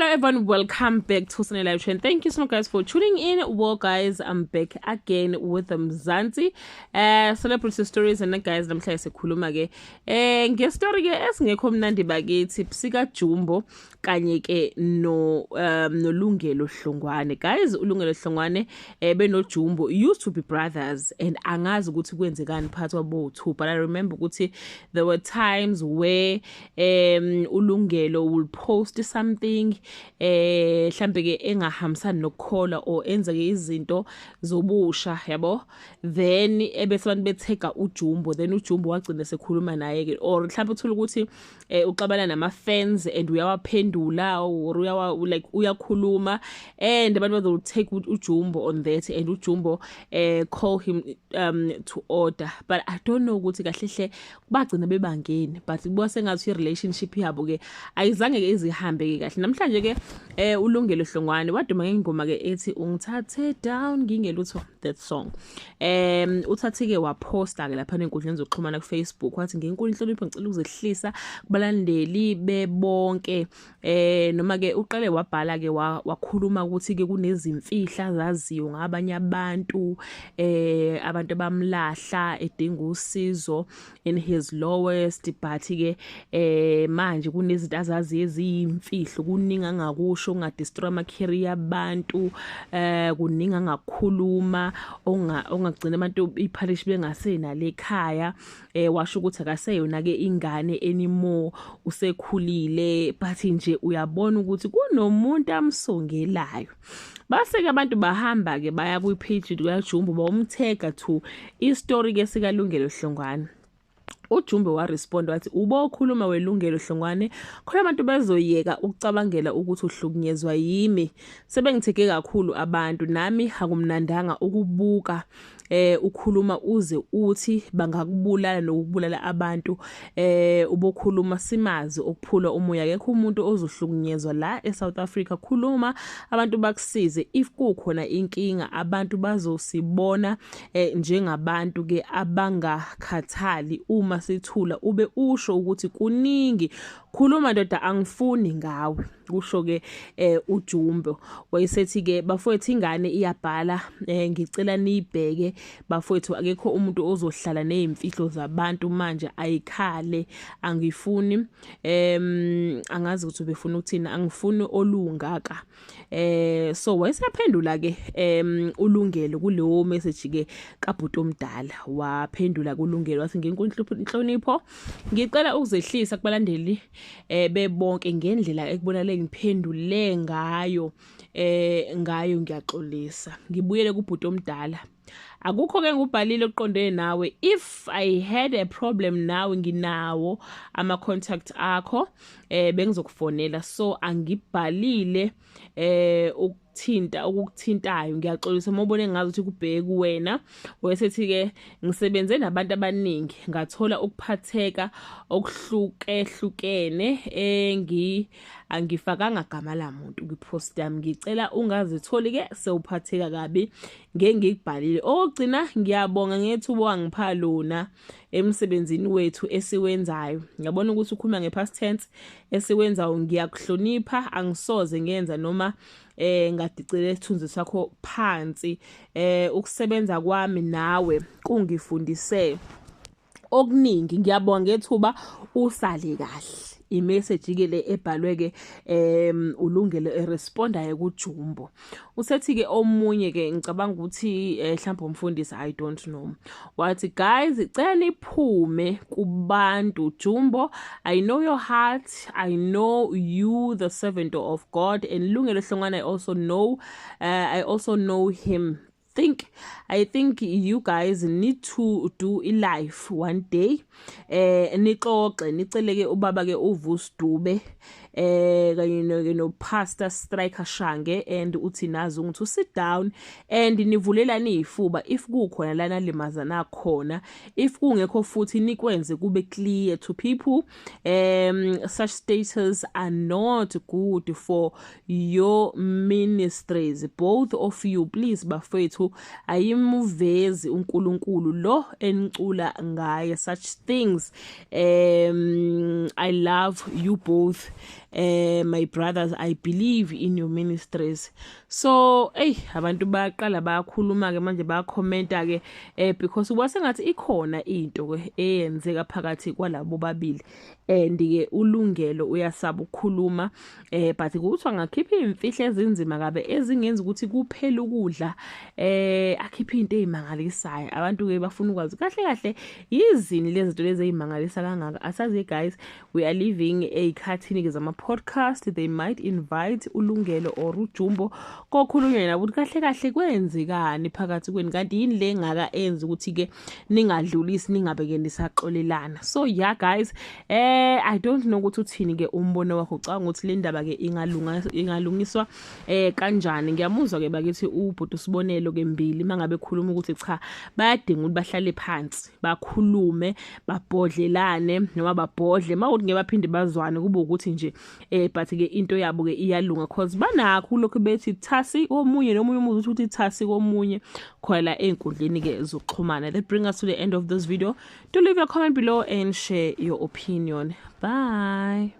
Everyone, welcome back to Sunny Live Trend. Thank you so much, guys, for tuning in. Well, guys, I'm back again with Mzansi celebrity stories, and guys, namhlanje sikhuluma ke ngestory ke esingekho mnandi bakithi sika Jumbo kanye ke no noLungelo Hlongwane. Guys, uLungelo Hlongwane beno Jumbo used to be brothers, and angazi ukuthi kwenzekani phakathi kwabo two, but I remember ukuthi there were times where uLungelo will post something mhlambe ke engahambisani nokukholwa or enze ke izinto zobusha, yabo, then ebese abantu bethega uJumbo, then uJumbo wagcina sekhuluma naye ke, or mhlambe uthola ukuthi uxabana nama fans and uyawaphendula or uyawa like uyakhuluma, and abantu bazo take uJumbo on that, and uJumbo call him to order. But I don't know ukuthi kahle hle bagcina bebangeni, but kubuka sengathi i-relationship yabo ke ayizange ke izihambe ke kahle. Namhlanje ke uLungelo Hlongwane waduma ngengoma ke ethi "Ungithathe Down Ngingelutho", that song. Uthathe ke waposta ke lapha enkundleni zokuxhumana ku Facebook, wathi, "Ngenkulu inhlonipho ngicela ukuzehlisa kubalandeli bebonke." Noma ke uqale wabhala ke, wakhuluma ukuthi ke kunezimfihla zaziyo ngabanye abantu, abantu abamlahla edinga usizo in his lowest, but ke manje kunezinto azaziyo eziyimfihlo, kuningi angakusho ongadestroy ama career abantu, kuningi angakhuluma ongagcina abantu iphalish bengasenalo ekhaya. Washo ukuthi akaseyona ke ingane anymore, usekhulile, but nje uyabona ukuthi kunomuntu amsongelayo. Base ke abantu bahamba ke baya kwi page kaJumbo, bawumthega to istory ke sikaLungelo Hlongwane. UJumbo waresponda wathi, "Ubokhuluma weLungelo Hlongwane, khona abantu bezoyeka ukucabangela ukuthi uhlukunyezwa yimi. Sebengitheke kakhulu abantu, nami akumnandanga ukubuka ukhuluma uze uthi bangakubulala nokubulala abantu. Ubokhuluma simazi okuphula umoya. Akekho umuntu ozohlukunyezwa la eSouth Africa. Khuluma abantu bakusize if kukhona inkinga. Abantu bazosibona njengabantu ke abangakhathali uma sithula. Ube usho ukuthi kuningi. Khuluma ndoda, angifuni ngawe," kusho ke uJumbo. Wayesethi ke, "Bafowethu, ingane iyabhala, ngicela niyibheke bafowethu. Akekho umuntu ozohlala nezimfihlo zabantu manje, ayikhale. Angifuni." Angazi ukuthi ubefuna ukuthina, "Angifuni olungaka." So wayesaphendula ke uLungelo kuleyo message ke kabhuti omdala. Waphendula kuLungelo wathi, "Ngenkulu inhlonipho ngicela ukuzehlisa kubalandeli bebonke ngendlela ekubonakala ngiphendule ngayo. Ngiyaxolisa. Ngibuyele kubhuti omdala, akukho ke ngubhalile oqondene nawe. If I had a problem nawe, nginawo ama contact akho, bengizokufonela. So angibhalile ukuthinta okukuthintayo. Ngiyaxolisa uma ubone ngazi ukuthi kubheke kuwena." Wayesethi ke, "Ngisebenze nabantu abaningi, ngathola ukuphatheka okuhlukehlukene, engi angifakanga gama lamuntu kwipost yami. Ngicela ungazitholi ke sewuphatheka kabi ngengikubhalile. Okugcina, ngiyabonga ngethuba wangipha lona emsebenzini wethu esiwenzayo." Ngiyabona ukuthi ukhuluma ngepast tense, "esiwenzayo. Ngiyakuhlonipha, angisoze ngenza noma ngadicile isithunzi sakho phansi. Ukusebenza kwami nawe kungifundise okuningi. Ngiyabonga ngethuba, usale kahle." Imessage ke le ebhalwe ke uLungelo erespondayo kuJumbo. Usethi ke omunye ke, ngicabanga ukuthi mhlawumbe umfundisi, I don't know, wathi, "Guys, cela niphume kubantu. Jumbo, I know your heart. I know you the servant of God, and Lungelo Hlongwane, I also know him. Think I think you guys need to do a live one day, nixoxe, niceleke ubaba ke uVusi Dube kanye no Pastor Striker Shange and uthi nazi ukuthi sit down and nivulelane izifuba if kukhona lana limazana khona. If kungekho futhi, nikwenze kube clear to people. Such status are not good for your ministries, both of you. Please bafethu." bafowethu, ayimuvezi uNkulunkulu lo enicula ngaye such things. I love you both, my brothers. I believe in your ministries. So hey, abantu bayaqala bayakhuluma ke manje, bayakhomenta ke because kwasengathi ikhona into ke eyenzeka phakathi kwalabo babili, and ke uLungelo uyasaba ukukhuluma, but kuthiwa ngakhipha imfihlo ezinzima kabe ezingenza ukuthi kuphele ukudla, akhiphe into ezimangalisayo. Abantu ke bafuna ukwazi kahle kahle yizini lezi zinto lezi ezimangalisa kangaka. Asazi guys, we are living ey'khathini ke zama podcast. They might invite uLungelo or uJumbo, kokhulunywa nabo ukuthi kahle kahle kwenzekani phakathi kwenu, kanti yini le ngaka enza ukuthi ke ningadlulisi, ningabe ke nisaxolelana. So yeah guys, I don't know ukuthi uthini ke umbono wakho. Ucabanga ukuthi le ndaba ke ingalunga, ingalungiswa kanjani? Ngiyamuzwa ke bakithi ubhuti Sibonelo ke Mbili mangabe ekhuluma ukuthi cha, bayadinga ukuthi bahlale phansi, bakhulume, babhodlelane noma babhodle mawukuthi ngeke baphinde bazwane, kube ukuthi nje but ke into yabo ke iyalunga, cause banakho lokhu bethi thasi komunye nomunye umuntu, uthi thasi komunye khona la ey'nkundleni ke zokuxhumana. That bring us to the end of this video. Do leave your comment below and share your opinion. Bye.